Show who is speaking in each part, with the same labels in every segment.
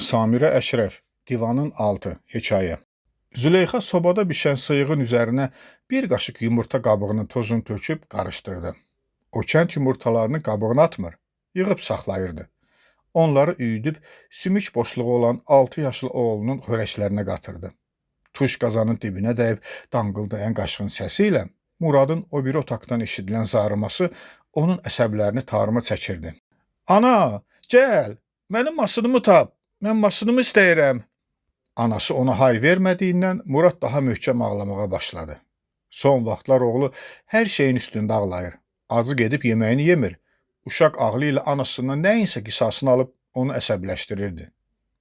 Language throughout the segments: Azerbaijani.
Speaker 1: Samirə Əşrəf, Divanın altı, hekayə. Züleyxa sobada bişən sıyığın üzərinə bir qaşıq yumurta qabığının tozunu töküb qarışdırdı. O kənd yumurtalarını qabığını atmır, yığıb saxlayırdı. Onları üyüdüb sümük boşluğu olan 6 yaşlı oğlunun xörəklərinə qatırdı. Tuş qazanın dibinə dəyib danqıldayan qaşığın səsi ilə Muradın o biri otaqdan eşidilən zarıması onun əsəblərini tarıma çəkirdi. Ana, gəl, mənim maşınımı tap, mən maşınımı istəyirəm. Anası ona hay vermədiyindən Murad daha möhkəm ağlamağa başladı. Son vaxtlar oğlu hər şeyin üstündə ağlayır. Acı gedib yeməyini yemir. Uşaq ağlı ilə anasından nəyinsə qisasını alıb onu əsəbləşdirirdi.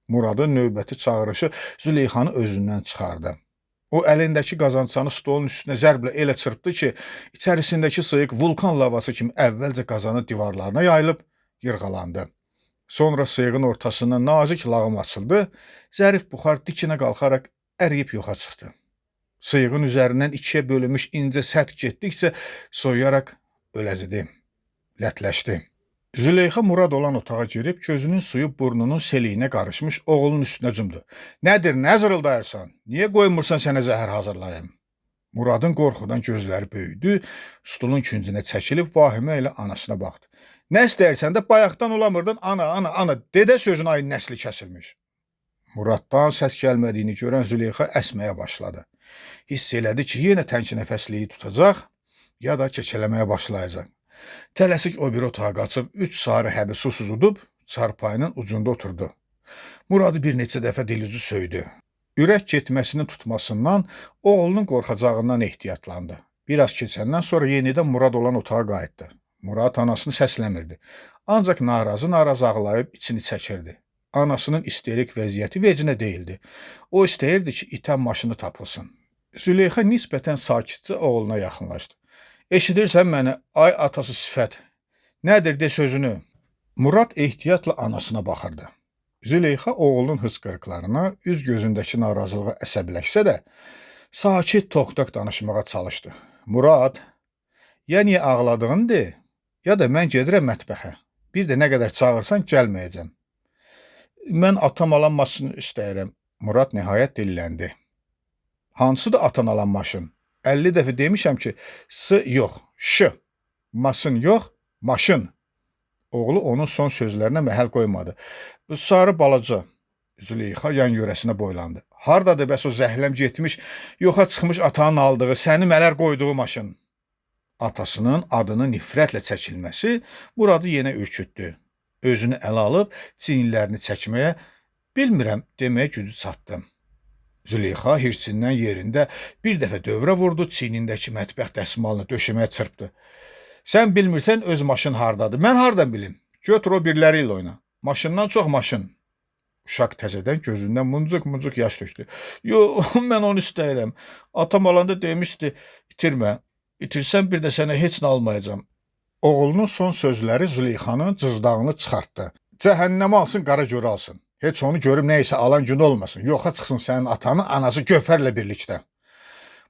Speaker 1: Muradın növbəti çağırışı Züleyxanı özündən çıxardı. O əlindəki qazançanı stolun üstünə zərblə elə çırpdı ki, içərisindəki sıyıq vulkan lavası kimi əvvəlcə qazanın divarlarına yayılıb yırğalandı. Sonra sıyığın ortasından nazik lağım açıldı, zərif buxar dikinə qalxaraq əriyib yoxa çıxdı. Sıyığın üzərindən ikiyə bölünmüş incə səth getdikcə soyuyaraq öləzidi, lətləşdi. Züleyxa Murad olan otağa girib gözünün suyu burnunun seliyinə qarışmış oğlunun üstünə cumdu. Nədir, nə zırıldayırsan? Niyə qoymursan sənə zəhər hazırlayım? Muradın qorxudan gözləri böyüdü, stulun küncünə çəkilib vahimə ilə anasına baxdı. Nə istəyirsən də bayaqdan ulamırdın, ana, ana, ana, dedə sözün ayın nəsli kəsilmiş. Muraddan səs gəlmədiyini görən Züleyxa əsməyə başladı. Hiss elədi ki, yenə tənki nəfəsliyi tutacaq, ya da kəkələməyə başlayacaq. Tələsik o bir otağa qaçıb 3 sarı həbi susuz udub çarpayının ucunda oturdu. Muradı bir neçə dəfə dilucu söydü. Ürək getməsinin tutmasından, oğlunun qorxacağından ehtiyatlandı. Biraz keçəndən sonra yenidən Murad olan otağa qayıtdı. Murad anasını səsləmirdi. Ancaq narazı-narazı ağlayıb içini çəkirdi. Anasının isterik vəziyyəti vecinə deyildi. O istəyirdi ki, itən maşını tapılsın. Züleyxa nisbətən sakitcə oğluna yaxınlaşdı. Eşidirsən məni, ay atası sifət. Nədir de sözünü? Murad ehtiyatla anasına baxırdı. Züleyxa oğlunun hıçqırıqlarına, üz gözündəki narazılığa əsəbləşsə də, sakit toxtaq danışmağa çalışdı. Murad, ya niyə ağladığını de, ya da mən gedirəm mətbəxə. Bir də nə qədər çağırsan gəlməyəcəm. Mən atam alan maşını istəyirəm. Murad nəhayət dilləndi. Hansıdır atan alan maşın? 50 dəfə demişəm ki, S yox, Ş. Maşın yox, maşın. Oğlu onun son sözlərinə məhəl qoymadı. Sarı balaca. Züleyxa yan yörəsinə boylandı. Hardadır bəs o zəhləm getmiş, yoxa çıxmış atanın aldığı, səni mələr qoyduğu maşın? Atasının adını nifrətlə çəkilməsi Muradı yenə ürkütdü. Özünü ələ alıb çiyinlərini çəkməyə, bilmirəm deməyə gücü çatdı. Züleyxa hirsindən yerində bir dəfə dövrə vurdu, çiynindəki mətbəx dəsmalını döşəməyə çırpdı. Sən bilmirsən öz maşın hardadır. Mən hardan bilim? Götür o biriləri ilə oyna. Maşından çox maşın. Uşaq təzədən gözündən muncuq-muncuq yaş tökdü. Yo, mən onu istəyirəm. Atam alanda demişdi, itirmə. İtirsən bir də sənə heç nə almayacağam. Oğlunun son sözləri Züleyxanın cızdağını çıxartdı. Cəhənnəmə alsın, qara görə alsın. Heç onu görüm nə isə alan gün olmasın. Yoxa çıxsın sənin atanın anası Gövhərlə birlikdə.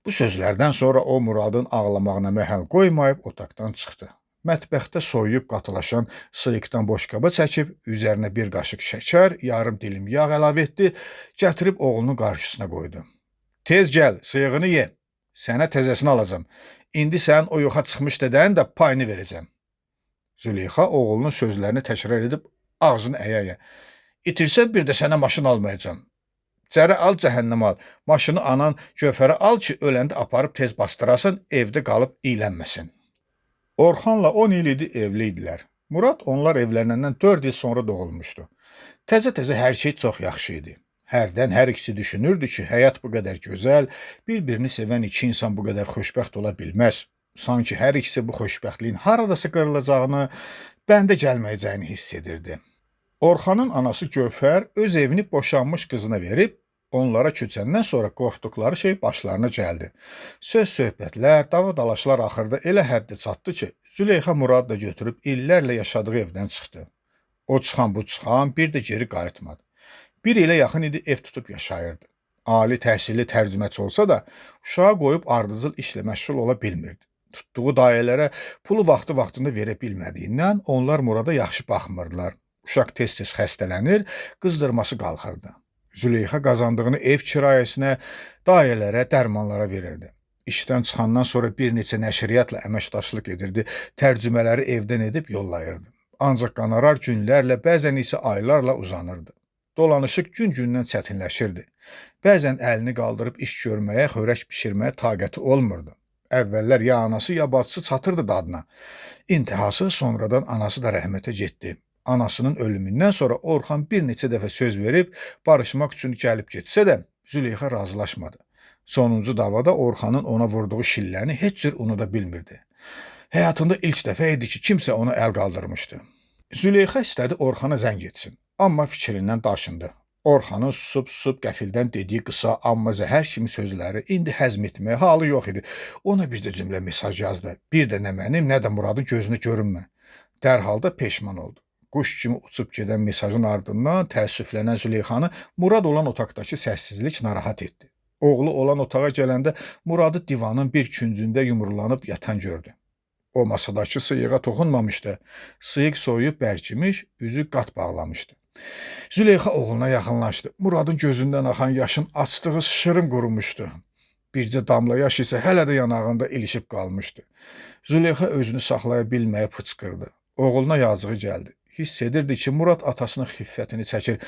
Speaker 1: Bu sözlərdən sonra o Muradın ağlamağına məhəl qoymayıb otaqdan çıxdı. Mətbəxdə soyuyub qatılaşan sıyıqdan boşqaba çəkib, üzərinə bir qaşıq şəkər, yarım dilim yağ əlavə etdi, gətirib oğlunun qarşısına qoydu. Tez gəl, sıyığını ye. Sənə təzəsini alacam. İndi sənin o yoxa çıxmış dədənin də payını verəcəm. Züleyxa oğlunun sözlərini təkrar edib ağzını əyə-əyə. İtirsən bir də sənə maşın almayacam. Cərə al, cəhənnəm al. Maşını anan Gövhərə al ki, öləndə aparıb tez basdırasan, evdə qalıb iylənməsin. Orxanla 10 il idi evli idilər. Murad onlar evlənəndən 4 il sonra doğulmuşdu. Təzə-təzə hər şey çox yaxşı idi. Hərdən hər ikisi düşünürdü ki, həyat bu qədər gözəl, bir-birini sevən iki insan bu qədər xoşbəxt ola bilməz. Sanki hər ikisi bu xoşbəxtliyin haradasa qırılacağını, bəndə gəlməyəcəyini hiss edirdi. Orxanın anası Gövhər öz evini boşanmış qızına verib, onlara köçəndən sonra qorxduqları şey başlarına gəldi. Söz söhbətlər, dava-dalaşlar axırda elə həddə çatdı ki, Züleyxa Muradı da götürüb illərlə yaşadığı evdən çıxdı. O çıxan bu çıxan bir də geri qayıtmadı. Bir ilə yaxın idi ev tutub yaşayırdı. Ali təhsilli tərcüməçi olsa da uşağı qoyub ardıcıl işlə məşğul ola bilmirdi. Tutduğu dayələrə pulu vaxtı-vaxtında verə bilmədiyindən onlar Murada yaxşı baxmırdılar. Uşaq tez-tez xəstələnir, qızdırması qalxırdı. Züleyxa qazandığını ev kirayəsinə, dayələrə, dərmanlara verirdi. İşdən çıxandan sonra bir neçə nəşriyyatla əməkdaşlıq edirdi, tərcümələri evdən edib yollayırdı. Ancaq qonorar günlərlə, bəzən isə aylarla uzanırdı. Dolanışıq gün-gündən çətinləşirdi. Bəzən əlini qaldırıb iş görməyə, xörək bişirməyə taqəti olmurdu. Əvvəllər ya anası, ya bacısı çatırdı dadına. İntihası sonradan anası da rəhmətə getdi. Anasının ölümündən sonra Orxan bir neçə dəfə söz verib barışmaq üçün gəlib getsə də Züleyxa razılaşmadı. Sonuncu davada Orxanın ona vurduğu şilləni heç cür unuda bilmirdi. Həyatında ilk dəfə idi ki, kimsə ona əl qaldırmışdı. Züleyxa istədi Orxana zəng etsin, amma fikrindən daşındı. Orxanın susub qəfildən dediyi qısa, amma zəhər kimi sözləri indi həzm etməyə halı yox idi. Ona bir də cümlə mesaj yazdı. Bir də nə mənim, nə də Muradın gözünə görünmə. Dərhal da peşman oldu. Quş kimi uçub gedən mesajın ardından təəssüflənən Züleyxanı Murad olan otaqdakı səssizlik narahat etdi. Oğlu olan otağa gələndə Muradı divanın bir küncündə yumrulanıb yatan gördü. O masadakı sıyığa toxunmamışdı. Sıyıq soyuyub bərkimiş, üzü qat bağlamışdı. Züleyxa oğluna yaxınlaşdı. Muradın gözündən axan yaşın açdığı şırım qurumuşdu. Bircə damla yaş isə hələ də yanağında ilişib qalmışdı. Züleyxa özünü saxlaya bilməyib hıçqırdı. Oğluna yazığı gəldi. Hiss edirdi ki, Murad atasının xiffətini çəkir,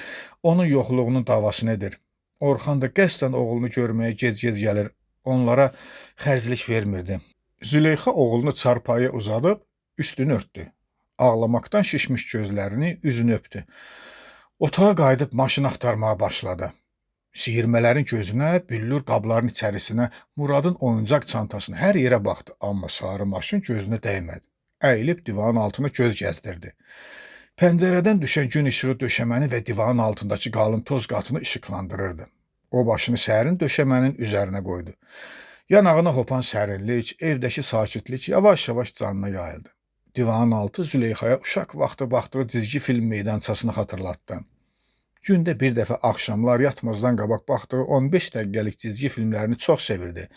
Speaker 1: onun yoxluğunun davasını edir. Orxan da qəsdən oğlunu görməyə gec-gec gəlir, onlara xərclik vermirdi. Züleyxa oğlunu çarpayıya uzadıb üstünü örtdü. Ağlamaqdan şişmiş gözlərini, üzünü öpdü. Otağa qayıdıb maşını axtarmağa başladı. Siyirmələrin gözünə, büllür qabların içərisinə, Muradın oyuncaq çantasına hər yerə baxdı, amma sarı maşın gözünə dəymədi. Əyilib divanın altına göz gəzdirdi. Pəncərədən düşən gün işığı döşəməni və divanın altındakı qalın toz qatını işıqlandırırdı. O başını sərin döşəmənin üzərinə qoydu. Yanağına hopan sərinlik, evdəki sakitlik yavaş-yavaş canına yayıldı. Divanın altı Züleyxaya uşaq vaxtı baxdığı cizgi film meydançasını xatırlatdı. Gündə bir dəfə axşamlar yatmazdan qabaq baxdığı 15 dəqiqəlik cizgi filmlərini çox sevirdi.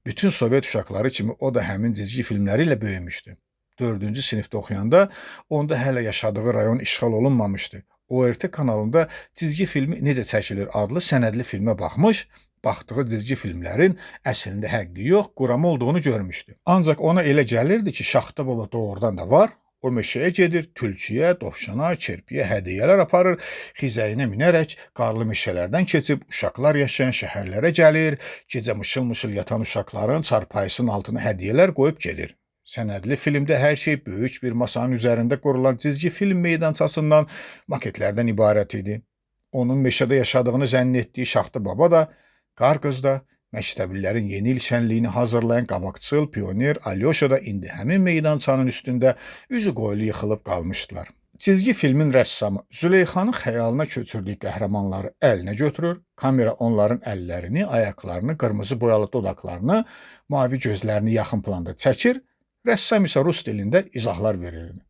Speaker 1: Bütün Sovet uşaqları kimi o da həmin cizgi filmləri ilə böyümüşdü. 4-cü sinifdə oxuyanda onda hələ yaşadığı rayon işğal olunmamışdı. ORT kanalında cizgi filmi necə çəkilir adlı sənədli filmə baxmış, baxdığı cizgi filmlərin əslində həqiqi yox, qurama olduğunu görmüşdü. Ancaq ona elə gəlirdi ki, Şaxta baba doğrudan da var. O meşəyə gedir, tülküyə, dovşana, kirpiyə hədiyyələr aparır, xizəyinə minərək qarlı meşələrdən keçib uşaqlar yaşayan şəhərlərə gəlir, gecə mışıl-mışıl yatan uşaqların çarpayısının altına hədiyyələr qoyub gedir. Sənədli filmdə hər şey böyük bir masanın üzərində qurulan cizgi film meydançasından, maketlərdən ibarət idi. Onun meşədə yaşadığını zənn etdiyi Şaxta baba da, Qar qız da, məktəblilərin yeni il şənliyini hazırlayan qabaqcıl pioner Alyoşa da indi həmin meydançanın üstündə üzü qoyulu yıxılıb qalmışdılar. Cizgi filmin rəssamı Züleyxanın xəyalına köçürdüyü qəhrəmanları əlinə götürür, kamera onların əllərini, ayaqlarını, qırmızı boyalı dodaqlarını, mavi gözlərini yaxın planda çəkir, rəssam isə rus dilində izahlar verirdi.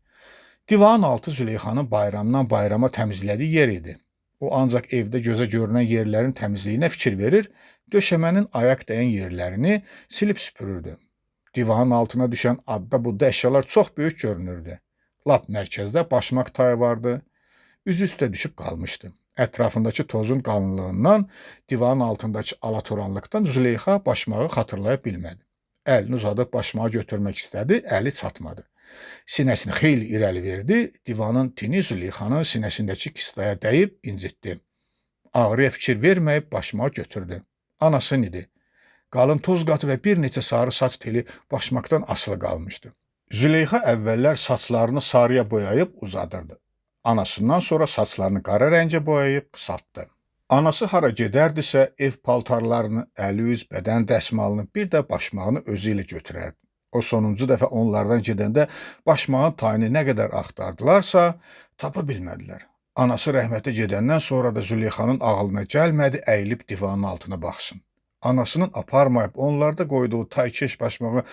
Speaker 1: Divanın altı Züleyxanın bayramdan bayrama təmizlədiyi yer idi. O ancaq evdə gözə görünən yerlərin təmizliyinə fikir verir, döşəmənin ayaq dəyən yerlərini silib süpürürdü. Divanın altına düşən adda-budda əşyalar çox böyük görünürdü. Lap mərkəzdə başmaq tayı vardı. Üzü üstə düşüb qalmışdı. Ətrafındakı tozun qalınlığından, divanın altındakı alatoranlıqdan Züleyxa başmağı xatırlaya bilmədi. Əlini uzadıb başmağı götürmək istədi, əli çatmadı. Sinəsini xeyli irəli verdi, divanın tini Züleyxanın sinəsindəki kistaya dəyib incitdi. Ağrıya fikir verməyib başmağı götürdü. Anasının idi. Qalın toz qatı və bir neçə sarı saç teli başmaqdan asılı qalmışdı. Züleyxa əvvəllər saçlarını sarıya boyayıb uzadırdı. Anasından sonra saçlarını qara rəngə boyayıb qısaltdı. Anası hara gedərdisə ev paltarlarını, əl-üz, bədən dəsmalını, bir də başmağını özü ilə götürərdi. O sonuncu dəfə onlardan gedəndə başmağın tayını nə qədər axtardılarsa, tapa bilmədilər. Anası rəhmətə gedəndən sonra da Züleyxanın ağlına gəlmədi əyilib divanın altına baxsın. Anasının aparmayıb onlarda qoyduğu taykeş başmağı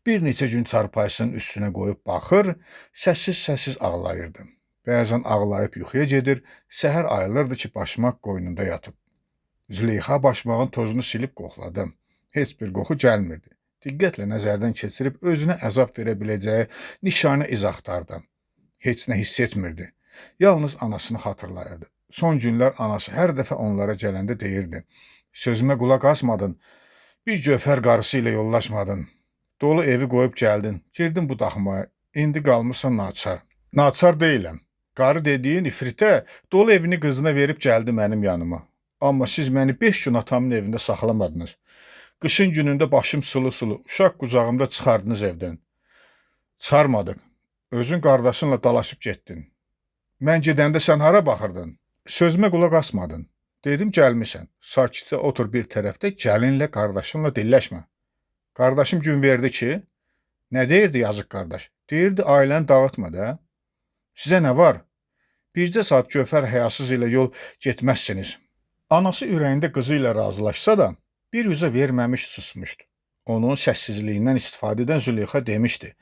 Speaker 1: bir neçə gün çarpayısının üstünə qoyub baxır, səssiz-səssiz ağlayırdı. Bəzən ağlayıb yuxuya gedir, səhər ayılırdı ki, başmaq qoynunda yatıb. Züleyxa başmağın tozunu silib qoxladı. Heç bir qoxu gəlmirdi. Diqqətlə nəzərdən keçirib özünə əzab verə biləcəyi nişanə iz axtardı. Heç nə hiss etmirdi. Yalnız anasını xatırlayırdı. Son günlər anası hər dəfə onlara gələndə deyirdi: "Sözümə qulaq asmadın, bir gövhər qarısı ilə yollaşmadın. Dolu evi qoyub gəldin, girdin bu daxmaya, indi qalmısan naçar." Naçar deyiləm. Qarı dediyin ifritə dolu evini qızına verib gəldi mənim yanıma. Amma siz məni 5 gün atamın evində saxlamadınız. Qışın günündə başım sulu-sulu, uşaq qucağımda çıxardınız evdən. Çıxarmadıq. Özün qardaşınla dalaşıb getdin. Mən gedəndə sən hara baxırdın? Sözümə qulaq asmadın. Dedim gəlmisən. Sakitcə otur bir tərəfdə, gəlinlə, qardaşınla dilləşmə. Qardaşım gün verdi ki, nə deyirdi yazıq qardaş? Deyirdi ailəni dağıtma da. Sizə nə var? Bircə saat gövhər həyasız ilə yol getməzsiniz. Anası ürəyində qızı ilə razılaşsa da, bir üzə verməmiş susmuşdu. Onun səssizliyindən istifadə edən Züleyxa demişdi: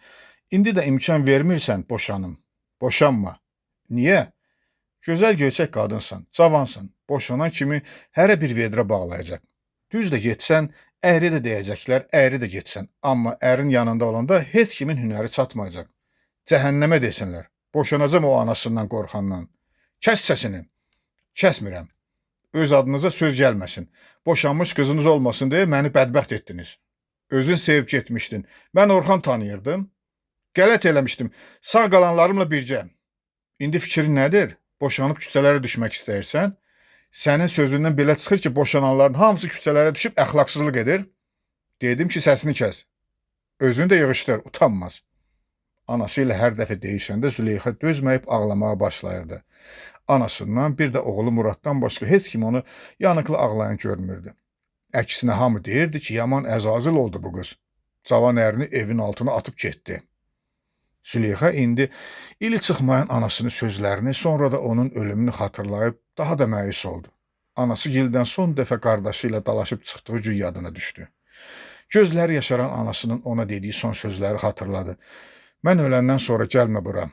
Speaker 1: "İndi də imkan vermirsən, boşanım. Boşanma. Niyə? Gözəl göyçək qadınsan, cavansan. Boşanan kimi hərə bir vedrə bağlayacaq. Düz də getsən, əyri də deyəcəklər, əyri də getsən. Amma ərin yanında olanda heç kimin hünəri çatmayacaq. Cəhənnəmə desinlər. Boşanacam o anasından qorxandan. Kəs səsini. Kəsmirəm. Öz adınıza söz gəlməsin. Boşanmış qızınız olmasın deyə məni bədbəxt etdiniz. Özün sevib getmişdin. Mən Orxan tanıyırdım. Qələt eləmişdim. Sağ qalanlarımla bircə. İndi fikrin nədir? Boşanıb küçələrə düşmək istəyirsən? Sənin sözündən belə çıxır ki, boşananların hamısı küçələrə düşüb əxlaqsızlıq edir. Dedim ki, səsini kəs. Özünü də yığışdır, utanmaz." Anası ilə hər dəfə deyişəndə Züleyxa dözməyib ağlamağa başlayırdı. Anasından, bir də oğlu Muraddan başqa heç kim onu yanıqlı ağlayan görmürdü. Əksinə hamı deyirdi ki, yaman əzazil oldu bu qız. Cavan ərini evin altına atıb getdi. Züleyxa indi ili çıxmayan anasının sözlərini, sonra da onun ölümünü xatırlayıb daha da məyus oldu. Anası gildən son dəfə qardaşı ilə dalaşıb çıxdığı gün yadına düşdü. Gözləri yaşaran anasının ona dediyi son sözləri xatırladı. "Mən öləndən sonra gəlmə bura."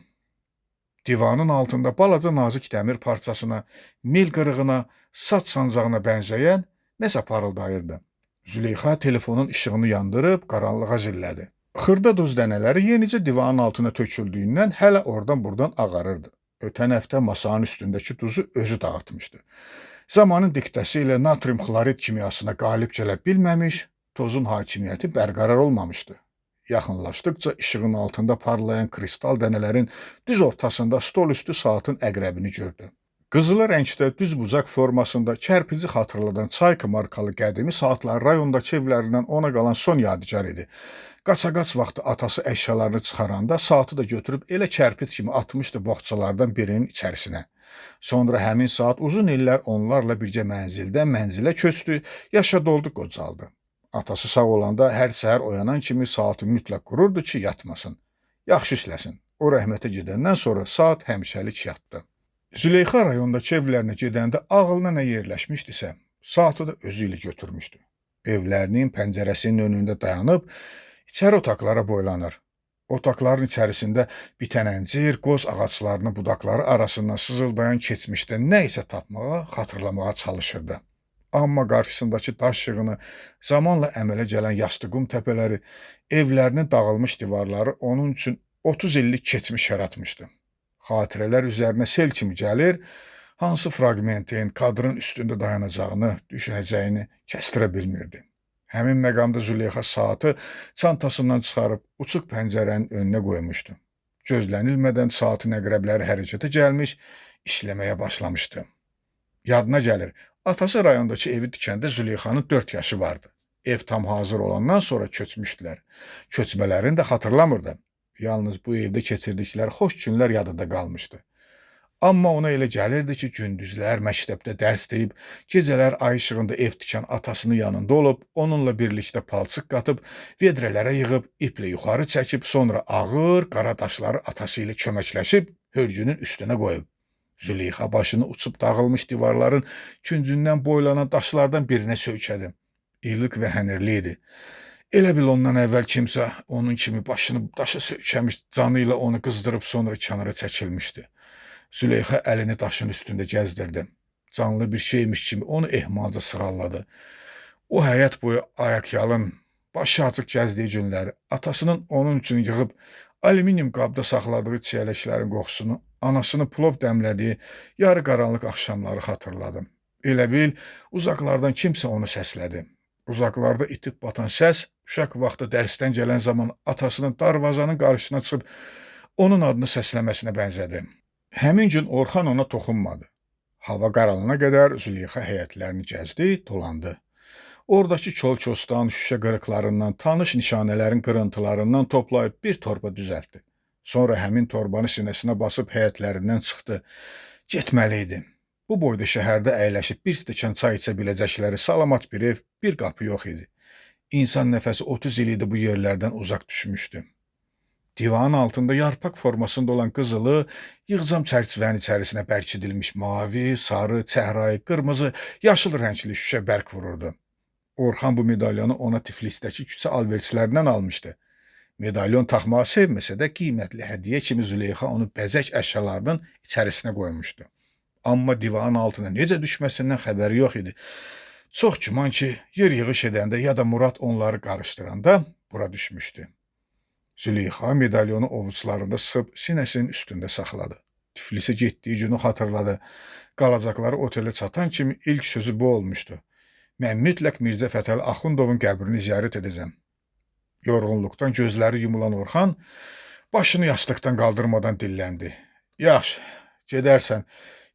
Speaker 1: Divanın altında balaca nazik dəmir parçasına, mil qırığına, saç sancağına bənzəyən nəsə parıldayırdı. Züleyxa telefonun işığını yandırıb qaranlığa zillədi. Xırda duz dənələri yenicə divanın altına töküldüyündən hələ oradan-buradan ağarırdı. Ötən həftə masanın üstündəki duzu özü dağıtmışdı. Zamanın diktəsi ilə natrium xlorid kimyasına qalib gələ bilməmiş, tozun hakimiyyəti bərqərar olmamışdı. Yaxınlaşdıqca işığın altında parlayan kristal dənələrin düz ortasında stol üstü saatın əqrəbini gördü. Qızılı rəngdə düz bucaq formasında kərpici xatırladan Çayka markalı qədimi saatlar rayondakı evlərindən ona qalan son yadigar idi. Qaçaqaç vaxtı atası əşyalarını çıxaranda saatı da götürüb elə kərpic kimi atmışdı boğçalardan birinin içərisinə. Sonra həmin saat uzun illər onlarla bircə mənzildən mənzilə köçdü, yaşa doldu, qocaldı. Atası sağ olanda hər səhər oyanan kimi saatı mütləq qururdu ki, yatmasın. Yaxşı işləsin. O rəhmətə gedəndən sonra saat həmişəlik yatdı. Züleyxa rayondakı evlərinə gedəndə ağılına nə yerləşmişdisə, saatı da özü ilə götürmüşdü. Evlərinin pəncərəsinin önündə dayanıb içəri otaqlara boylanır. Otaqların içərisində bitən əncir, qoz ağaclarının budaqları arasından sızıldayan keçmişdə nə isə tapmağa, xatırlamağa çalışırdı. Amma qarşısındakı daş yığını, zamanla əmələ gələn yastı qum təpələri, evlərinin dağılmış divarları onun üçün 30 illik keçmiş yaratmışdı. Xatirələr üzərinə sel kimi gəlir, hansı fraqmentin, kadrın üstündə dayanacağını, düşünəcəyini kəstirə bilmirdi. Həmin məqamda Züleyxa saatı çantasından çıxarıb uçuq pəncərənin önünə qoymuşdu. Gözlənilmədən saatın əqrəbləri hərəkətə gəlmiş, işləməyə başlamışdı. Yadına gəlir, atası rayondakı evi dikəndə Züleyxanın 4 yaşı vardı. Ev tam hazır olandan sonra köçmüşdülər. Köçmələrini də xatırlamırdı. Yalnız bu evdə keçirdikləri xoş günlər yadında qalmışdı. Amma ona elə gəlirdi ki, gündüzlər məktəbdə dərs deyib, gecələr ay işığında ev tikən atasının yanında olub, onunla birlikdə palçıq qatıb, vedrələrə yığıb, iplə yuxarı çəkib, sonra ağır qara daşları atası ilə köməkləşib, hörgünün üstünə qoyub. Züleyxa başını uçub dağılmış divarların küncündən boylanan daşlardan birinə söykədi. İlıq və hənirli idi. Elə bil ondan əvvəl kimsə onun kimi başını daşa söykəmiş, canı ilə onu qızdırıb sonra kənara çəkilmişdi. Züleyxa əlini daşın üstündə gəzdirdi. Canlı bir şeymiş kimi onu ehmalca sığalladı. O həyat boyu ayaqyalın, başı açıq gəzdiyi günləri, atasının onun üçün yığıb Alüminium qabda saxladığı çiyələklərin qoxusunu, anasını plov dəmlədiyi yarı qaranlıq axşamları xatırladı. Elə bil, uzaqlardan kimsə onu səslədi. Uzaqlarda itib batan səs, uşaq vaxtı dərsdən gələn zaman atasının darvazanın qarşısına çıxıb onun adını səsləməsinə bənzədi. Həmin gün Orxan ona toxunmadı. Hava qaralana qədər Züleyxa həyətlərini gəzdi, dolandı. Oradakı kol-kosdan, şüşə qırıqlarından, tanış nişanələrin qırıntılarından toplayıb bir torba düzəltdi. Sonra həmin torbanı sinəsinə basıb həyətlərindən çıxdı. Getməli idi. Bu boyda şəhərdə əyləşib bir stəkan çay içə biləcəkləri salamat bir ev, bir qapı yox idi. İnsan nəfəsi 30 il idi bu yerlərdən uzaq düşmüşdü. Divanın altında yarpaq formasında olan qızılı, yığcam çərçivənin içərisinə bərkidilmiş mavi, sarı, çəhrayı, qırmızı, yaşıl rəngli şüşə bərk vururdu. Orxan bu medalyonu ona Tiflisdəki küçə alverçilərindən almışdı. Medalyon taxmağı sevməsə də qiymətli hədiyyə kimi Züleyxa onu bəzək əşyalarının içərisinə qoymuşdu. Amma divanın altına necə düşməsindən xəbəri yox idi. Çox güman ki, yer yığış edəndə ya da Murad onları qarışdıranda bura düşmüşdü. Züleyxa medalyonu ovuçlarında sıxıb sinəsinin üstündə saxladı. Tiflisə getdiyi günü xatırladı. Qalacaqları otelə çatan kimi ilk sözü bu olmuşdu. Mən mütləq Mirzə Fətəli Axundovun qəbrini ziyarət edəcəm. Yorğunluqdan gözləri yumulan Orxan başını yastıqdan qaldırmadan dilləndi. Yaxşı, gedərsən,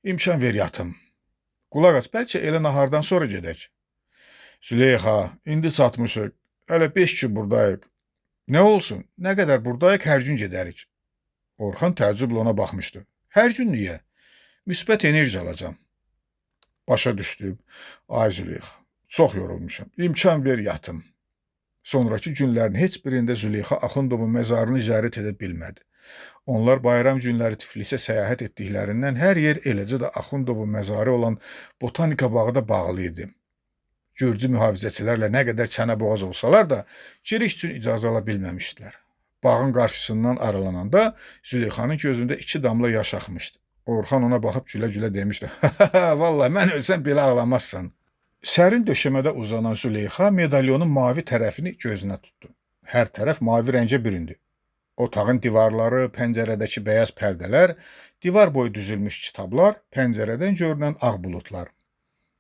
Speaker 1: imkan ver yatım. Qulaq as, bəlkə elə nahardan sonra gedək. Züleyxa, indi çatmışıq. Hələ 5 gün buradayıq. Nə olsun, nə qədər buradayıq, hər gün gedərik. Orxan təəccüblə ona baxmışdı. Hər gün niyə? Müsbət enerji alacam. Başa düşdüm. Ay Züleyxa, çox yorulmuşam. İmkan ver yatım. Sonrakı günlərin heç birində Züleyxa Axundovun məzarını ziyarət edə bilmədi. Onlar bayram günləri Tiflisə səyahət etdiklərindən hər yer, eləcə də Axundovun məzarı olan botanika bağı da bağlı idi. Gürcü mühafizəçilərlə nə qədər çənə-boğaz olsalar da, giriş üçün icazə ala bilməmişdilər. Bağın qarşısından aralananda Züleyxanın gözündə 2 damla yaş axmışdı. Orxan ona baxıb gülə-gülə demişdi: "Vallahi mən ölsəm belə ağlamazsan." Sərin döşəmədə uzanan Züleyxa medalyonun mavi tərəfini gözünə tutdu. Hər tərəf mavi rəngə büründü. Otağın divarları, pəncərədəki bəyaz pərdələr, divar boyu düzülmüş kitablar, pəncərədən görünən ağ buludlar.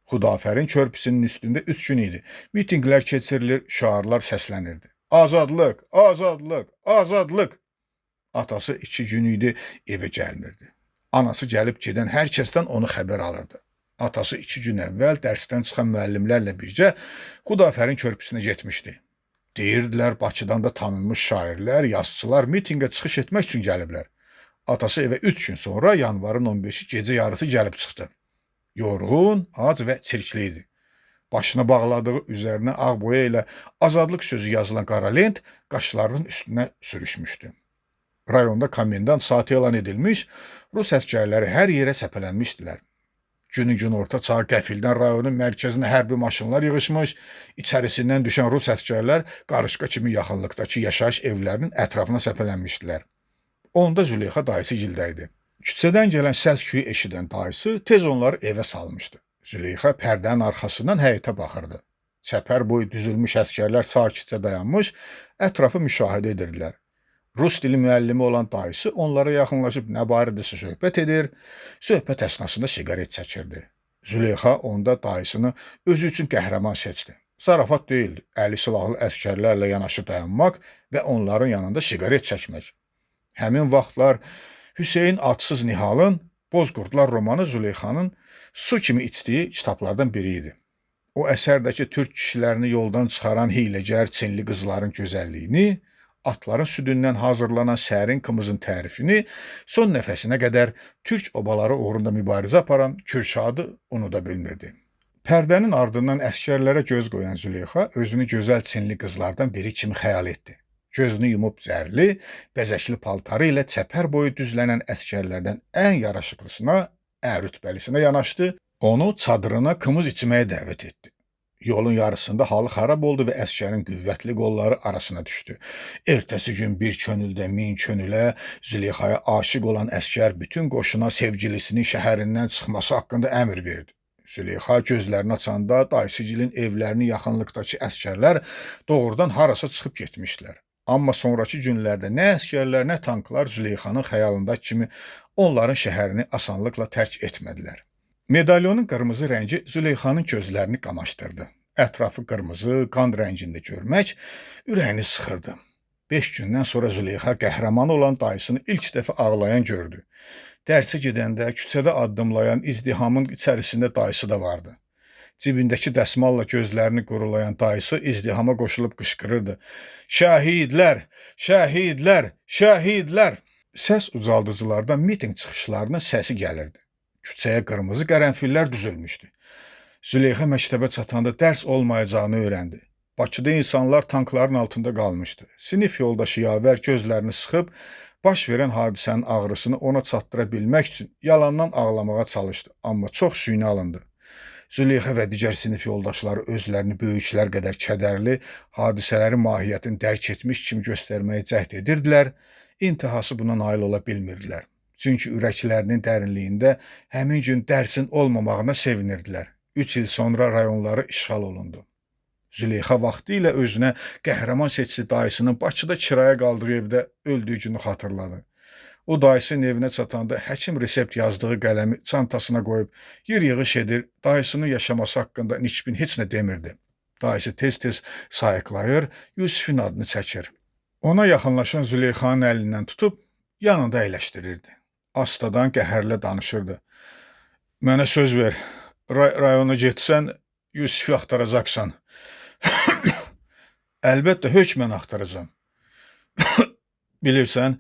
Speaker 1: Xudafərin körpüsünün üstündə 3 gün idi. Mitinqlər keçirilir, şüarlar səslənirdi. Azadlıq, azadlıq, azadlıq. Atası 2 gün idi evə gəlmirdi. Anası gəlib gedən hər kəsdən onu xəbər alırdı. Atası 2 gün əvvəl dərsdən çıxan müəllimlərlə bircə Xudafərin körpüsünə getmişdi. Deyirdilər, Bakıdan da tanınmış şairlər, yazıçılar mitinqə çıxış etmək üçün gəliblər. Atası evə 3 gün sonra yanvarın 15-i gecə yarısı gəlib çıxdı. Yorğun, ac və çirkli idi. Başına bağladığı üzərinə ağ boya ilə azadlıq sözü yazılan qara lent qaşlarının üstünə sürüşmüşdü. Rayonda komendant saatı elan edilmiş, Rus əsgərləri hər yerə səpələnmişdilər. Günün günorta çağı qəfildən rayonun mərkəzinə hərbi maşınlar yığışmış, içərisindən düşən Rus əsgərlər qarışqa kimi yaxınlıqdakı yaşayış evlərinin ətrafına səpələnmişdilər. Onda Züleyxa dayısı gildə idi. Küçədən gələn səs-küyü eşidən dayısı tez onları evə salmışdı. Züleyxa pərdənin arxasından həyətə baxırdı. Çəpər boyu düzülmüş əsgərlər sakitcə dayanmış, ətrafı müşahidə edirdilər. Rus dili müəllimi olan dayısı onlara yaxınlaşıb nə barədəsə söhbət edir, söhbət əsnasında siqaret çəkirdi. Züleyxa onda dayısını özü üçün qəhrəman seçdi. Zarafat deyildi, əli silahlı əsgərlərlə yanaşı dayanmaq və onların yanında siqaret çəkmək. Həmin vaxtlar Hüseyn Atsız Nihalın Bozqurdlar romanı Züleyxanın su kimi içdiyi kitablardan biri idi. O əsərdəki türk kişilərini yoldan çıxaran hiyləgər Çinli qızların gözəlliyini, atların südündən hazırlanan sərin qımızın tərifini, son nəfəsinə qədər türk obaları uğrunda mübarizə aparan Kürşadı unuda bilmirdi. Pərdənin ardından əsgərlərə göz qoyan Züleyxa özünü gözəl Çinli qızlardan biri kimi xəyal etdi. Gözünü yumub zərli, bəzəkli paltarı ilə çəpər boyu düzlənən əsgərlərdən ən yaraşıqlısına, ən rütbəlisinə yanaşdı, onu çadırına qımız içməyə dəvət etdi. Yolun yarısında halı xarab oldu və əsgərin qüvvətli qolları arasına düşdü. Ertəsi gün bir könüldə min könülə Züleyxaya aşiq olan əsgər bütün qoşuna sevgilisinin şəhərindən çıxması haqqında əmr verdi. Züleyxa gözlərini açanda dayısıgilin evlərinin yaxınlıqdakı əsgərlər doğrudan harasa çıxıb getmişdilər. Amma sonrakı günlərdə nə əsgərlər, nə tanklar Züleyxanın xəyalındakı kimi onların şəhərini asanlıqla tərk etmədilər. Medalyonun qırmızı rəngi Züleyxanın gözlərini qamaşdırdı. Ətrafı qırmızı, qan rəngində görmək ürəyini sıxırdı. 5 gündən sonra Züleyxa qəhrəmanı olan dayısını ilk dəfə ağlayan gördü. Dərsə gedəndə küçədə addımlayan izdihamın içərisində dayısı da vardı. Cibindəki dəsmalla gözlərini qurulayan dayısı izdihama qoşulub qışqırırdı. Şəhidlər! Şəhidlər! Şəhidlər! Səs ucaldıcılardan mitinq çıxışlarının səsi gəlirdi. Küçəyə qırmızı qərənfillər düzülmüşdü. Züleyxa məktəbə çatanda dərs olmayacağını öyrəndi. Bakıda insanlar tankların altında qalmışdı. Sinif yoldaşı Yavər gözlərini sıxıb, baş verən hadisənin ağrısını ona çatdıra bilmək üçün yalandan ağlamağa çalışdı, amma çox süni alındı. Züleyxa və digər sinif yoldaşları özlərini böyüklər qədər kədərli, hadisələrin mahiyyətini dərk etmiş kimi göstərməyə cəhd edirdilər, intihası buna nail ola bilmirdilər. Çünki ürəklərinin dərinliyində həmin gün dərsin olmamağına sevinirdilər. 3 il sonra rayonları işğal olundu. Züleyxa vaxtilə özünə qəhrəman seçdi dayısının Bakıda kirayə qaldığı evdə öldüyü günü xatırladı. O dayısının evinə çatanda həkim resept yazdığı qələmi çantasına qoyub yer yığış edir, dayısının yaşaması haqqında nikbin heç nə demirdi. Dayısı tez-tez sayıqlayır, Yusifin adını çəkir. Ona yaxınlaşan Züleyxanın əlindən tutub yanında əyləşdirirdi. Astadan qəhərlə danışırdı. Mənə söz ver, rayona getsən Yusifi axtaracaqsan. Əlbəttə, hökmən axtaracam. Bilirsən,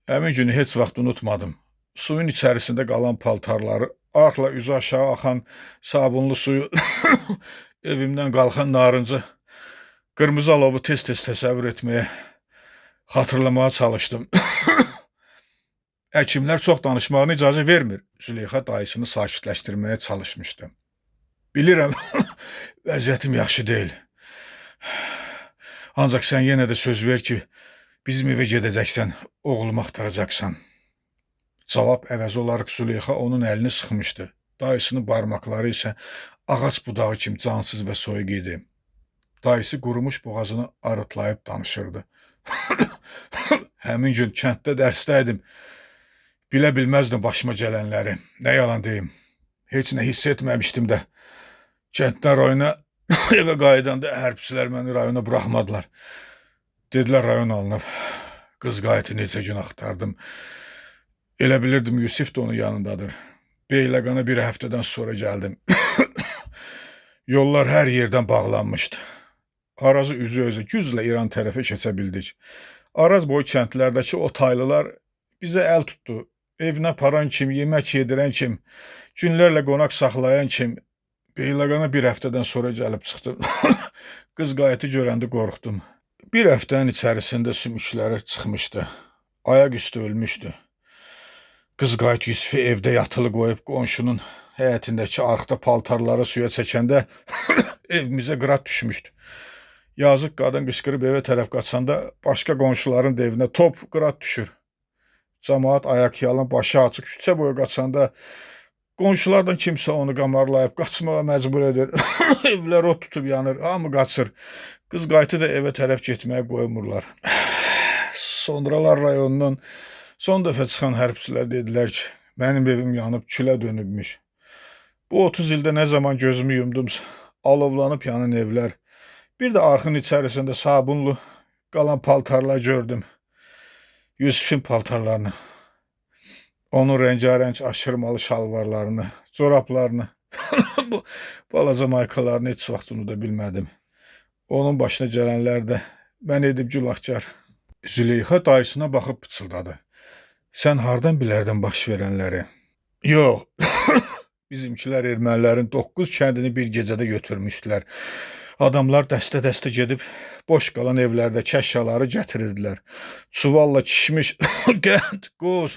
Speaker 1: həmin günü heç vaxt unutmadım. Suyun içərisində qalan paltarları, arxla üzü aşağı axan sabunlu suyu, evimdən qalxan narıncı, qırmızı alovu tez-tez təsəvvür etməyə, xatırlamağa çalışdım. Həkimlər çox danışmağına icazə vermir. Züleyxa dayısını sakitləşdirməyə çalışmışdı. Bilirəm, vəziyyətim yaxşı deyil. Ancaq sən yenə də söz ver ki, bizim evə gedəcəksən, oğlumu axtaracaqsan. Cavab əvəzi olaraq Züleyxa onun əlini sıxmışdı. Dayısının barmaqları isə ağac budağı kimi cansız və soyuq idi. Dayısı qurumuş boğazını arıtlayıb danışırdı. Həmin gün kənddə dərsdəydim. Bilə bilməzdim başıma gələnləri. Nə yalan deyim. Heç nə hiss etməmişdim də. Kənddən rayona evə qayıdanda hərbçilər məni rayona buraxmadılar. Dedilər rayon alınıb. Qız qayıtı neçə gün axtardım. Elə bilirdim Yusif də onun yanındadır. Beyləqana bir həftədən sonra gəldim. Yollar hər yerdən bağlanmışdı. Arazı üzü özü güclə İran tərəfə keçə bildik. Araz boyu kəndlərdəki o taylılar bizə əl tutdu. Evinə aparan kim, yemək yedirən kim, günlərlə qonaq saxlayan kim. Beyləqana bir həftədən sonra gəlib çıxdım. Qız qayıtı görəndə qorxdum. Bir həftənin içərisində sümükləri çıxmışdı. Ayaq üstü ölmüşdü. Qız qayıt Yusifi evdə yatılı qoyub qonşunun həyətindəki arxda paltarları suya çəkəndə evimizə qırat düşmüşdü. Yazıq qadın qışqırıb evə tərəf qaçanda başqa qonşuların da evinə top qırat düşür. Camaat ayaq yalın, başı açıq küçə boyu qaçanda qonşulardan kimsə onu qamarlayıb qaçmağa məcbur edir. Evlər od tutub yanır, hamı qaçır. Qız qayıtı da evə tərəf getməyə qoymurlar. Sonralar rayonundan son dəfə çıxan hərbçilər dedilər ki, mənim evim yanıb külə dönübmüş. Bu 30 ildə nə zaman gözümü yumdumsa, alovlanıb yanan evlər, bir də arxın içərisində sabunlu qalan paltarlar gördüm. Yusifin paltarlarını, onun rəngarəng aşırmalı şalvarlarını, corablarını, bu balaca maykalarını heç vaxt unuda bilmədim. Onun başına gələnlər də mən edib günahkar. Züleyxa dayısına baxıb pıçıldadı. Sən hardan bilərdin baş verənləri? Yox, bizimkilər ermənilərin 9 kəndini bir gecədə götürmüşdülər. Adamlar dəstə-dəstə gedib boş qalan evlərdəki əşyaları gətirirdilər. Çuvalla kişmiş, qənd, qoz,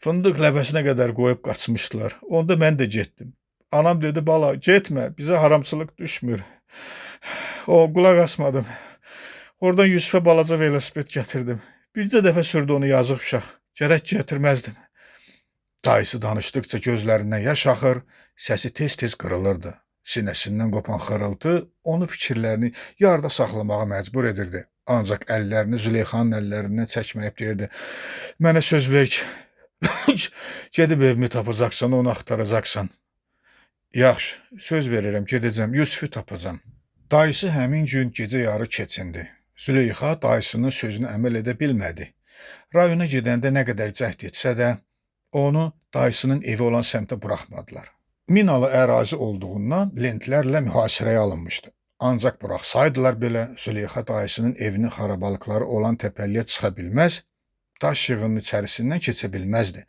Speaker 1: fındıq ləbəsinə qədər qoyub qaçmışdılar. Onda mən də getdim. Anam dedi, bala, getmə, bizə haramçılıq düşmür. O, qulaq asmadım. Oradan Yusifə balaca velosiped gətirdim. Bircə dəfə sürdü onu yazıq uşaq. Gərək gətirməzdim. Dayısı danışdıqca gözlərindən yaş axır, səsi tez-tez qırılırdı. Sinəsindən qopan xırıltı onu fikirlərini yarıda saxlamağa məcbur edirdi. Ancaq əllərini Züleyxanın əllərindən çəkməyib deyirdi: "Mənə söz ver ki, gedib evimi tapacaqsan, onu axtaracaqsan." "Yaxşı, söz verirəm, gedəcəm, Yusifi tapacam." Dayısı həmin gün gecə yarı keçindi. Züleyxa dayısının sözünə əməl edə bilmədi. Rayona gedəndə nə qədər cəhd etsə də, onu dayısının evi olan səmtə buraxmadılar. Minalı ərazi olduğundan lentlərlə mühasirəyə alınmışdı. Ancaq buraxsaydılar belə, Züleyxa dayısının evinin xarabalıqları olan təpəliyə çıxa bilməz, daş yığının içərisindən keçə bilməzdi.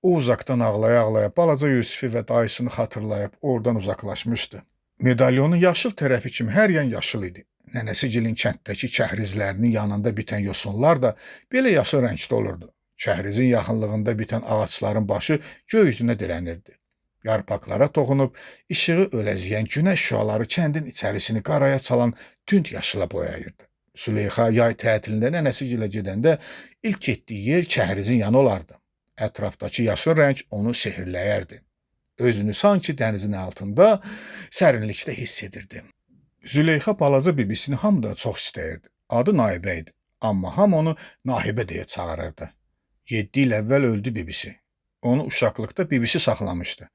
Speaker 1: O uzaqdan ağlaya-ağlaya balaca Yusifi və dayısını xatırlayıb oradan uzaqlaşmışdı. Medalyonun yaşıl tərəfi kimi hər yan yaşıl idi. Nənəsigilin kənddəki kəhrizlərinin yanında bitən yosunlar da belə yaşıl rəngdə olurdu. Kəhrizin yaxınlığında bitən ağacların başı göy üzünə dirənirdi. Yarpaqlara toxunub işığı öləziyən günəş şüaları kəndin içərisini qaraya çalan tünd yaşıla boyayırdı. Züleyxa yay tətilində nənəsigilə gedəndə ilk getdiyi yer kəhrizin yanı olardı. Ətrafdakı yaşıl rəng onu sehrləyərdi. Özünü sanki dənizin altında sərinlikdə hiss edirdi. Züleyxa balaca bibisini hamıdan çox istəyirdi. Adı Naibə idi, amma hamı onu Nahibə deyə çağırırdı. 7 il əvvəl öldü bibisi. Onu uşaqlıqda bibisi saxlamışdı.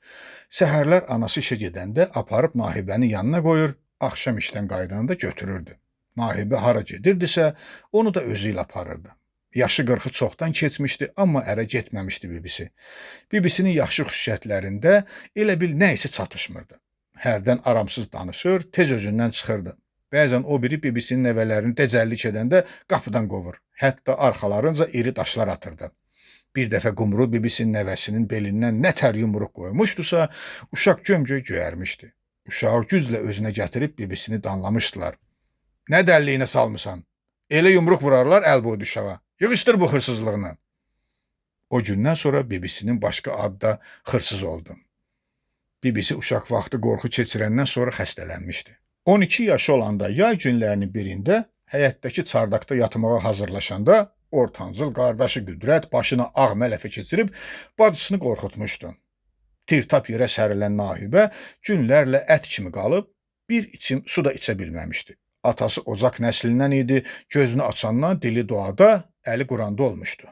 Speaker 1: Səhərlər anası işə gedəndə aparıb Nahibənin yanına qoyur, axşam işdən qayıdanda götürürdü. Nahibə hara gedirdisə, onu da özü ilə aparırdı. Yaşı 40-ı çoxdan keçmişdi, amma ərə getməmişdi bibisi. Bibisinin yaxşı xüsusiyyətlərində elə bil nə isə çatışmırdı. Hərdən aramsız danışır, tez özündən çıxırdı. Bəzən o biri bibisinin nəvələrini dəcəllik edəndə qapıdan qovur. Hətta arxalarınca iri daşlar atırdı. Bir dəfə Qumru bibisinin nəvəsinin belindən nə tər yumruq qoymuşdusa, uşaq gömgöy göyərmişdi. Uşağı güclə özünə gətirib bibisini danlamışdılar. "Nə dəlliyinə salmısan? Elə yumruq vurarlar əl boydu uşağa. Yığışdır bu hırsızlığını." O gündən sonra bibisinin başqa adı da xırsız oldu. Bibisi uşaq vaxtı qorxu keçirəndən sonra xəstələnmişdi. 12 yaşı olanda yay günlərinin birində həyətdəki çardaqda yatmağa hazırlaşanda ortancıl qardaşı Qüdrət başına ağ mələfə keçirib bacısını qorxutmuşdu. Tirtap yerə sərilən Nahibə günlərlə ət kimi qalıb bir içim su da içə bilməmişdi. Atası ocaq nəslindən idi, gözünü açandan dili duada, əli Quranda olmuşdu.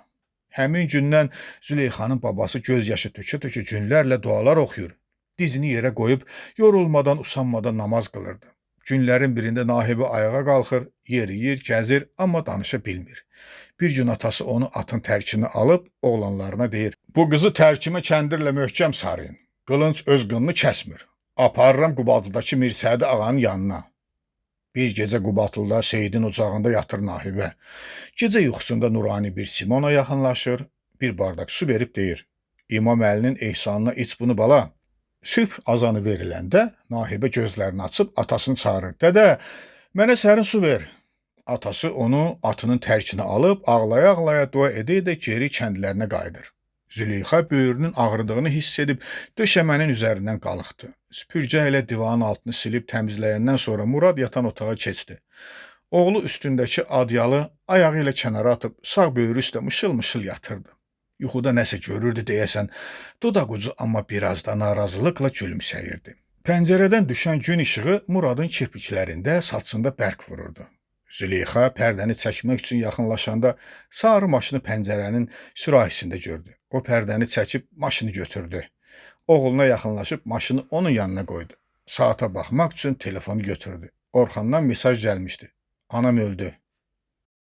Speaker 1: Həmin gündən Züleyxanın babası göz yaşı tökə-tökə günlərlə dualar oxuyur. Dizini yerə qoyub yorulmadan, usanmadan namaz qılırdı. Günlərin birində Nahibə ayağa qalxır, yeriyir, gəzir, amma danışa bilmir. Bir gün atası onu atın tərkini alıb oğlanlarına deyir: "Bu qızı tərkimə kəndirlə möhkəm sarıyın. Qılınc öz qınını kəsmir. Aparıram Qubadlıdakı Mirsədi ağanın yanına." Bir gecə Qubadlıda Seyidin ocağında yatır Nahibə. Gecə yuxusunda nurani bir Simona yaxınlaşır, bir bardaq su verib deyir: "İmam Əlinin ehsanına iç bunu bala." Sübh azanı veriləndə Nahibə gözlərini açıb atasını çağırır. "Dədə, mənə sərin su ver." Atası onu atının tərkinə alıb ağlaya-ağlaya dua edə-edə geri kəndlərinə qayıdır. Züleyxa böyrünün ağrıdığını hiss edib döşəmənin üzərindən qalxdı. Süpürgə ilə divanın altını silib təmizləyəndən sonra Murad yatan otağa keçdi. Oğlu üstündəki adyalı ayağı ilə kənara atıb sağ böyrü üstə mışıl-mışıl yatırdı. Yuxuda nəsə görürdü deyəsən, dodaqucu amma biraz da narazılıqla gülümsəyirdi. Pəncərədən düşən gün işığı Muradın kirpiklərində, saçında bərk vururdu. Züleyxa pərdəni çəkmək üçün yaxınlaşanda sarı maşını pəncərənin sürahisində gördü. O pərdəni çəkib maşını götürdü. Oğluna yaxınlaşıb maşını onun yanına qoydu. Saata baxmaq üçün telefonu götürdü. Orxandan mesaj gəlmişdi. "Anam öldü.